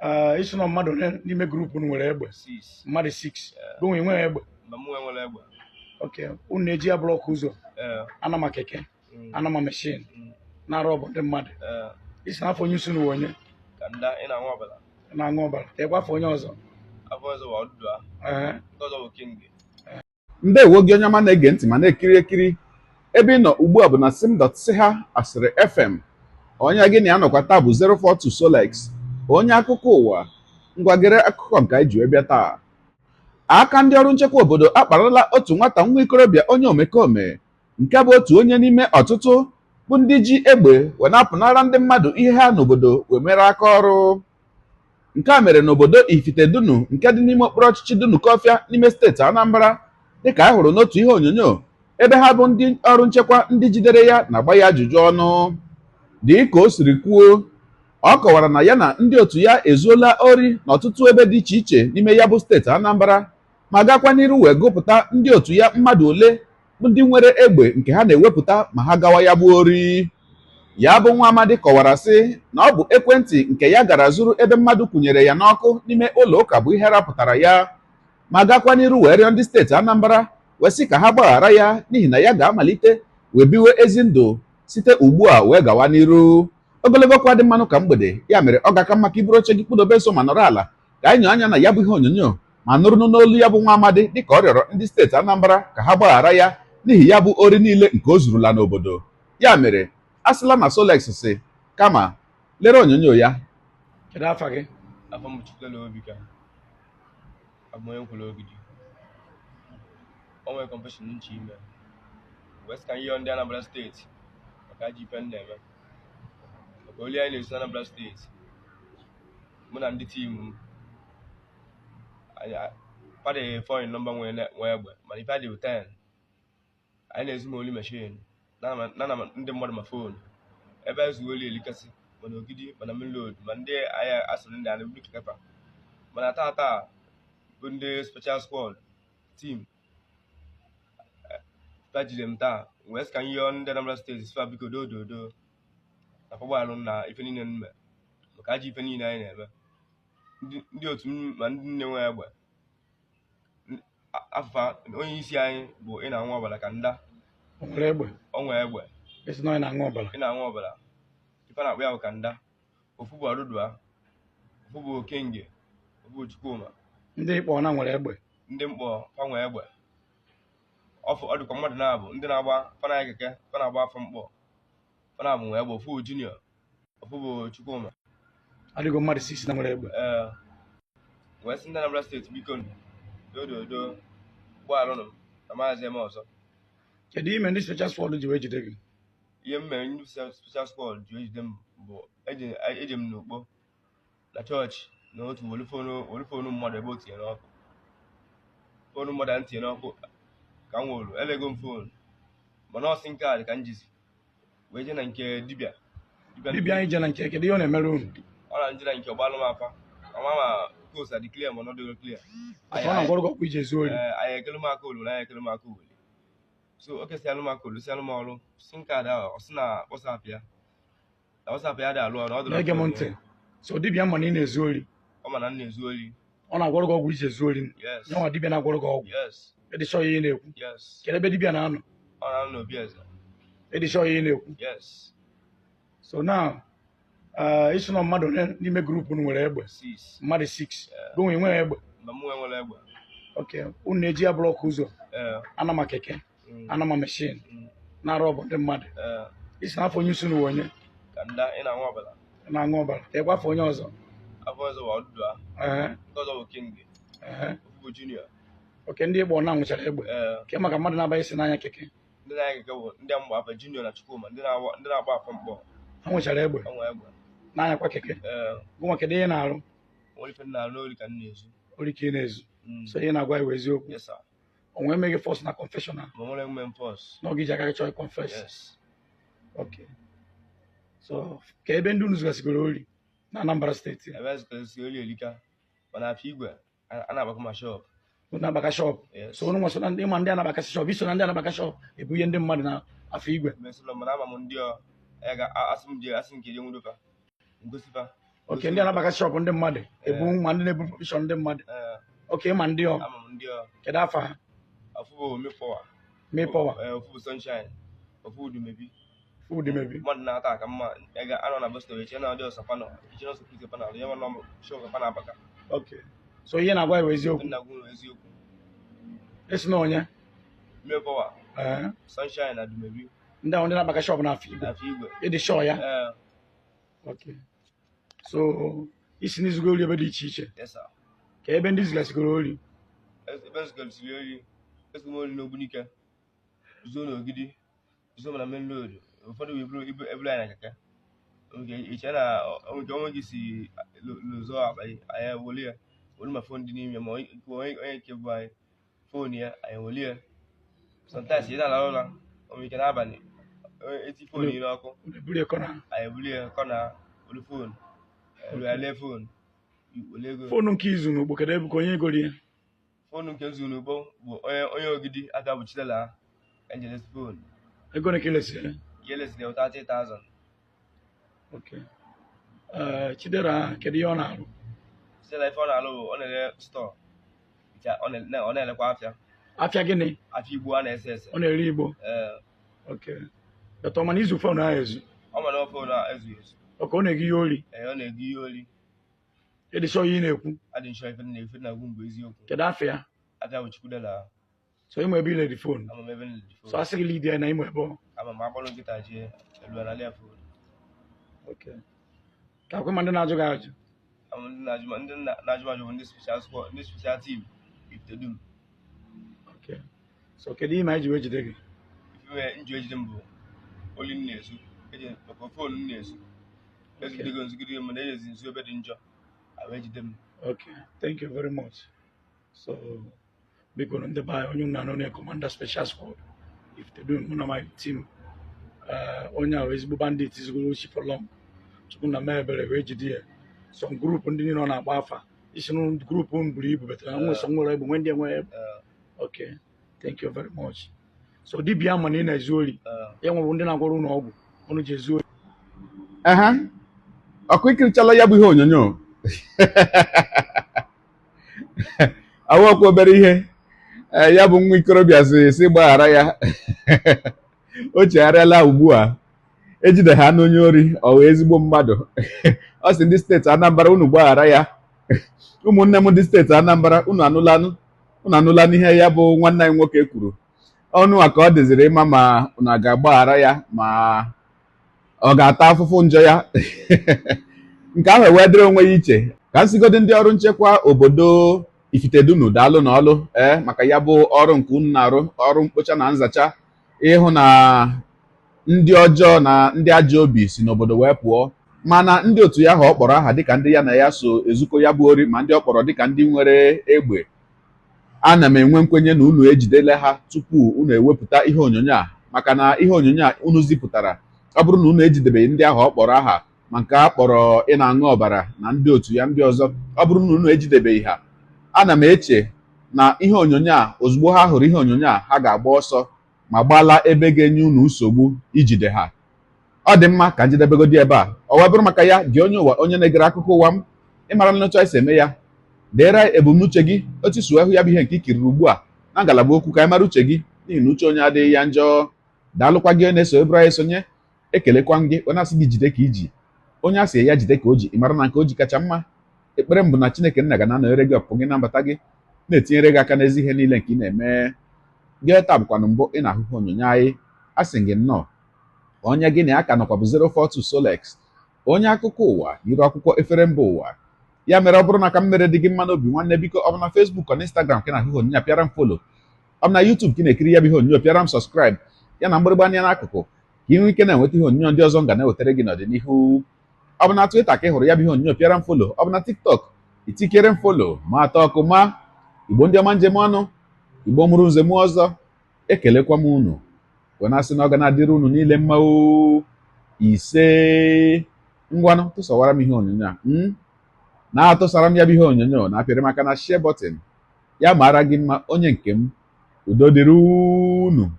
Ee, ị sị na mmadụ ole n'ime group unu nwere egbe? 6. Mmadụ 6. Gị nwe egbe? Mba, mụ enwere egbe. Ok, unu na-eji ya block ụzọ? Ee. Anama keke? Anama machine? Mm. Na-arob ndị mmadụ? Ee. Ị sị na afa onye isi unu onye? Ka nda ị na-aṅụ ọbara. Na-aṅụ ọbara. Ka ekwe afa onye ọzọ? Afa ọzọ bụ ọdụdụ a. Ee. Nke ọzọ bụ King. Ndewo gị, onye ọma na-ege ntị ma na-ekiri ekiri. Ebe ị nọ ugbu a bụ na sim.si ha asịrị FM. Onye gị na ya nọkwa taa bụ 042 Solex, onye akụkọ ụwa. Ngwa, gere akụkọ nke anyị ji wee bịa taa. Aka ndị ọrụ nchekwa obodo akparala otu nwata nwa ikorobịa onye omekome, nke bụ otu onye n'ime ọtụtụ bụ ndị ji egbe wee na-apụnara ndị mmadụ ihe ha n'obodo wee mere aka ọrụ. Nke a mere n'obodo Ifitedunu nke dị n'ime okpuru ọchịchị Dunukọfịa n'ime steeti Anambra, dịka a hụrụ n'otu ihe onyonyo ebe ha bụ ndị ọrụ nchekwa ndị jidere ya na-agba ya ajụjụ ọnụ. Dị ka o siri kwuo, ọ kọwara na ya na ndị otu ya ezuola ori n'ọtụtụ ebe dị iche iche n'ime ya bụ steeti Anambra, ma gakwa n'iru wee gụpụta ndị otu ya mmadụ ole bụ ndị nwere egbe nke ha na-ewepụta ma ha gawa ya bụ ori. Ya bụ nwa amadi kọwara sị na ọ bụ ekwentị nke ya gara zuru ebe mmadụ kwụnyere ya n'ọkụ n'ime ụlọ ụka bụ ihe rapụtara ya, ma gakwa n'iru wee rịọ ndị steeti Anambra wee sị ka ha gbaghara ya, n'ihi na ya ga-amalite wee biwe ezi ndụ site ugbu a wee gawa n'iru. Ogologo okwu adị mmanụ ka mgbede. Ya mere, ọ ga-aka mma ka iburu oche gị kpụdobe nso ma nọrọ ala ka anyị nyoo anya na ya bụ ihe onyonyo ma nụrụnụ n'olu ya bụ nwa amadi dịka ọ rịọrọ ndị steeti Anambra ka ha gbaghara ya n'ihi ya bụ ori niile nke o zurula n'obodo. Ya mere, a sịla na Solex si, kama lere onyonyo ya. Kedu afa gị? Afa m Chukwuelu Obika. Abụ m onye Nkwelle Ogidi. O nwere confession nche ime wee sị ka m yọọ ndị Anambra steeti maka ajọ ife m na-eme, maka oli anyị na-ezu na Anambra steeti. Mụ na ndị team m padị 4 in number, nwee egbe, mana ife adị 10. Anyị na-ezu ma oli machine na na ndị mmadụ ma phone. Ebe anyị zuo oli elikasị, mana Ogidi, mana Main Road, ma ndị anyị asịrị ndị anyị buru keke fa. Mana tata bụ ndị special squad team fa jide m taa, wee sị ka m yọọ ndị Anambra steeti sị fa biko dododo na fọgbalụ na ife niile m mere, maka ajọ ife niile anyị na-eme. Ndị otu m ma ndị nne nwe egbe. Afa onye isi anyị bụ ị na-aṅụ ọbara ka nda. O nwere egbe? O nwee egbe. Ị sị na ọ na-aṅụ ọbara? Ị na-aṅụ ọbara. Ife a na-akpọ ya bụ ka nda. Ofu bụ Ọdụdụa, ofu bụ Okenge, ofu bụ Chukwuma. Ndị ị kpọ na nwere egbe? Ndị m kpọ fa nwee egbe. Ọ dịkwa mmadụ na-abụ ndị na-agba fa na keke, fa na-agba afọ mkpọ, fa na-abụ nwee egbe. Ofu bụ Junior, ofu bụ Chukwuma. Adịgo mmadụ 6 na nwere egbe. Ee, wee sị ndị Anambra steeti biko dododo gbaalụnụ m na maazị eme ọzọ. Kedu ime ndị special squad ji wee jide gị? Ihe m mere ndị special squad ji wee jide m bụ eje m n'Ukpo na chọọchị na otu welu phone mmadụ ebe o tinye n'ọkụ. Phone mmadụ a m tinye n'ọkụ ka m welu elego m phone, mana ọ SIM card ka m jizi wee jee na nke dibịa. Dibịa anyị je na nke, kedu ihe ọ na-emere unu? Ọ na nje na nke ọgbalụ m afa ọma ma coast adị clear, ma ọ dịghị clear. Ọ na-agwọrọ gị ọgwụ iji ezu ori? Ee, anyị ekele m aka olu na anyị ekele m aka oweli. So o kesịalụ m aka olu, sialụ m ọrụ SIM card ahụ. Ọ sị na WhatsApp ya, na WhatsApp ya dị alụ ọrụ, ọ dụrụ. Na-ege m ntị. So dibịa ma na ị na-ezu ori? Ọ ma na m na-ezu ori. Ọ na-agwọrọ gị ọgwụ iji ezu ori? Yes. Ya nwa dibịa na-agwọrọ gị ọgwụ? Yes. Ị dị sure ihe ị na-ekwu? Yes. Kedu ebe dibịa na-anọ? Ọ na-anọ n'obi eze. Ị dị sure ihe ị na-ekwu? Yes. So now, ị sị na mmadụ ole n'ime group unu nwere egbe? 6. Mmadụ 6. Gị nwe nwere egbe? Mba, mụ enwere egbe. Ok, unu na-eji ya block ụzọ? Ee. Anama keke? Anama machine? Na-arob ndị mmadụ? Ee. Ị sị na afa onye isi unu onye? Ka nda ị na-aṅụ ọbara. Na-aṅụ ọbara. Ka ekwe afa onye ọzọ? Afa ọzọ bụ Ọdụdụa. Ee. Nke ọzọ bụ King. Ee. Ofu bụ Junior. Ok, ndị Igbo na nwụchara egbe? Ee. Ke maka mmadụ na-abaghị si n'anya keke? Ndị na-anya keke bụ ndị mgba afa Junior na Chukwuma, ndị na-agba afọ mkpọ. Ha nwechara egbe? Ha nwee egbe. Na-anyakwa keke? Ee. Gụnwa, kedu ihe ị na-arụ? Nwere ife m na-arụ n'oli ka m na-ezu. Ori ka ị na-ezu? Mm. So ihe na-agwa iwe eziokwu? Yes sir. O nwee meghị force na confession a? Ma nwere mme m force. N'oge iji aka gị chọọ confess? Yes. Ok, so ka ebe ndị unu zugasigoro ori na Anambra steeti? Ebe ezukọsi oli elika, mana afọ igwe a na-agbakọ ma shop. Unu na-agbaka shop? Yes. So unu nwa so na ndị ịma ndị a na-agbakasị shop? Iso na ndị a na-agbaka shop ebu ihe ndị mmadụ na afọ igwe? Mesụlọ, mana ama m ndị ọ ya ga asị m jee, asị m ka eje nwudo fa, ngosi fa. Okay, ndị anabaka shop ndị mmadụ ebu ma ndị na-ebu provision ndị mmadụ. Ee. Okay, ma ndị ọ Ama m ndị ọ. Kedu afa ha? Ofu bụ Mepowa. May Power. Ee, ofu bụ Sunshine, ofu bụ Dumebi. Food mebi. Mmadụ na-ata aka mma ega anọ na bus stop eche na ọdị ọsọ panọ eche na ọsọ panọ ya nọ shop panọ abaka. Okay, so ihe na-agwa ya bụ eziokwu? Nna gwu eziokwu. Esi na onye? Mepowa. Ee. Sunshine na Dumebi. Ndị ahụ ndị na-abaka shop na afọ igwe. Afọ igwe. Ịdị shọ ya? Ee. Okay, so isi n'izugo ori ebe dị iche iche? Yes sir. Ka ebe ndị zigasigoro ori? Ebe nzukọrịsịrị ori, ezigbo m ori n'Ogbunike, zuo n'Ogidi, zuo na main road. Ụfọdụ wee buru ibu eburu anyị na keke nke iche na nke onwe gị si lụzọ akpa gị, anyị eweli ya welu ma phone dị n'ime ma onye onye nke bụ anyị phone ya, anyị eweli ya. Sometimes ị na-alahụ ụra, o nwere ike n'abalị eti phone ire ọkụ. Unu eburu ya kọna? Anyị ebuli ya kọna, welu phone elu ya, lee phone, wele ego. Phone nke izu n'ugbo, kedu ebe ka onye goro ya? Phone nke zuru n'ugbo bụ onye Ogidi aka bụ Chidela Angeles phone. Ego ole ka ilesiri ya? Ihe lesiri ya 30,000. Okay. Ee, Chidera, kedu ihe ọ na-arụ? Chidela, ife ọ na-alụ bụ ọ na-ere store. Ọ na-elekwa afịa. Afịa gịnị? Afịa igbo a na-ese ese. Ọ na-ere igbo? Ee. Okay, dọta, mana izu phone ahụ ezu? Ọ ma na phone a ezughị ezu. Ọka ọ na-ego ihe ori? Ee, ọ na-ego ihe ori. Ịdị sure ihe ị na-ekwu? Adị nshọ, ife na ife na-agwụ mgbe eziokwu. Kedu afịa ya? Afịa bụ Chukwudela. So ịmụ ebe ile dị phone? Ama m ebe nledi. So Phone. asị gị lead ya na ịmụ ebe ọ? Ama m, akpọrọ nkịta jee elu na lia phone. Okay, ka akwe ma ndị na-ajụ gị ajụ. Ama m ndị na-ajụ m ajụ bụ ndị special squad, ndị special team Ifitedum. Okay, so kedu ihe ma anyị ji wee jide gị? Ife mere nji ejide m bụ oli m na-ezu, eji maka phone m na-ezu. Ezugidego nzugide m mana ejezi nzu ebe dị njọ a wee jide m. Okay, thank you very much. So biko na ndị be anyị, onye unu na commander special squad Ifitedum, mụ na my team. Onye ahụ ezigbo bandit zugoro ochi for long. Chukwu na mee ebere wee jide ya. Some group ndị niile ọ na-agba afa isi na group m buru ibu betara nwe sọ nwere egbe, nwe ndị enwe egbe. Ee. Okay, thank you very much. So dibịa ma na ị na-ezu ori? Ee. Ya nwere ndị na-agwọrọ ụlọ ọgwụ ọnụ ji ezu ori? Ehe, ọkụ ikirichala ya bụ ihe onyonyo awọkwa obere ihe. Ee, ya bụ nwa ikorobịa si gbaghara ya, o chegharịala ugbu a ejide ha n'onye ori, ọ wee ezigbo mmadụ. Ọ sị ndị steeti Anambra unu gbaghara ya. Ụmụnne m ndị steeti Anambra, unu anụlanụ, unu anụla n'ihe ya bụ nwanne anyị nwoke kwuru ọnụ a, ka ọ dịziri ịma ma unu a ga-agbaghara ya ma ọ ga-ata afụfụ njọ ya. Nke ahụ ewee dịrị onwe ya iche. Ka nsigodi ndị ọrụ nchekwa obodo Ifitedunu, daalụ n'ọlụ ee maka ya bụ ọrụ nke unu na-arụ, ọrụ mkpocha na nzacha, ịhụ na ndị ọjọọ na ndị ajọ obi si n'obodo wee pụọ. Mana ndị otu ya ahụ ọ kpọrọ aha dịka ndị ya na ya so ezukọ ya bụ ori, ma ndị ọ kpọrọ dịka ndị nwere egbe, ana m enwe nkwenye na unu ejidela ha tupu unu ewepụta ihe onyonyo a, maka na ihe onyonyo a unu zipụtara, ọ bụrụ na unu ejidebeghị ndị ahụ ọ kpọrọ aha, ma nke a kpọrọ ị na-aṅụ ọbara na ndị otu ya ndị ọzọ, ọ bụrụ na unu ejidebeghị ha, ana m eche na ihe onyonyo a, ozugbo ha hụrụ ihe onyonyo a, ha ga-agba ọsọ ma gbala ebe ga-enye unu nsogbu ijide ha. Ọ dị mma, ka njedebegodi ebe a. Ọ wee bụrụ maka ya gị, onye ụwa, onye na-egere akụkọ ụwa m, ịmara nlụcha esi eme ya, deere ebumnuche gị otu isi wee hụ ya bụ ihe nke i kiriri ugbu a na ngalaba okwu, ka anyị mara uche gị, n'ihi na uche onye adịghị ya njọ. Daalụkwa gị onye na-eso ebere anyị sonye, ekelekwa m gị. Onye asị gị jide ka iji, onye asị ya jide ka o ji, ị mara na nke o ji kacha mma. Ekpere m bụ na Chineke nna ga na-anọnyere gị, ọpụpụ gị na mbata gị, na-etinyere gị aka n'ezi ihe niile nke ị na-eme. Gị taa bụkwanụ mbụ ị na-ahụ ihe onyonyo anyị, a sị gị nnọọ. Onye gị na ya ka nọkwa bụ 042 Solex, onye akụkọ ụwa yiri akwụkwọ efere mba ụwa. Ya mere, ọ bụrụ na ka m mere dị gị mma n'obi, nwanne, biko, ọ bụ na Facebook, ọ na Instagram ka ị na-ahụ ihe onyonyo a, pịara m follow. Ọ bụ na YouTube ka ị na-ekiri ya bụ ihe onyonyo, pịara m subscribe ya na mgbịrịgba anya n'akụkụ, ka ị nwee ike na-enweta ihe onyonyo ndị ọzọ m ga na-ewetara gị n'ọdịnihu. Ọ bụ na Twitter ka ị hụrụ ya bụ ihe onyonyo, pịara m follow. Ọ bụ na TikTok, itikere m follow ma atọ ọkụ. Ma Igbo ndị ọma, njem ọnụ Igbo mụrụ nze m ọzọ, ekelekwa m unu wee na-asị na ọ ga na-adịrị unu niile mma o. Ise, ngwanụ, tụsawara m ihe onyonyo a na-atụsara m ya bụ ihe onyonyo, na-apịrị maka na share button. Ya mara gị mma, onye nke m. Udo dịrị unu.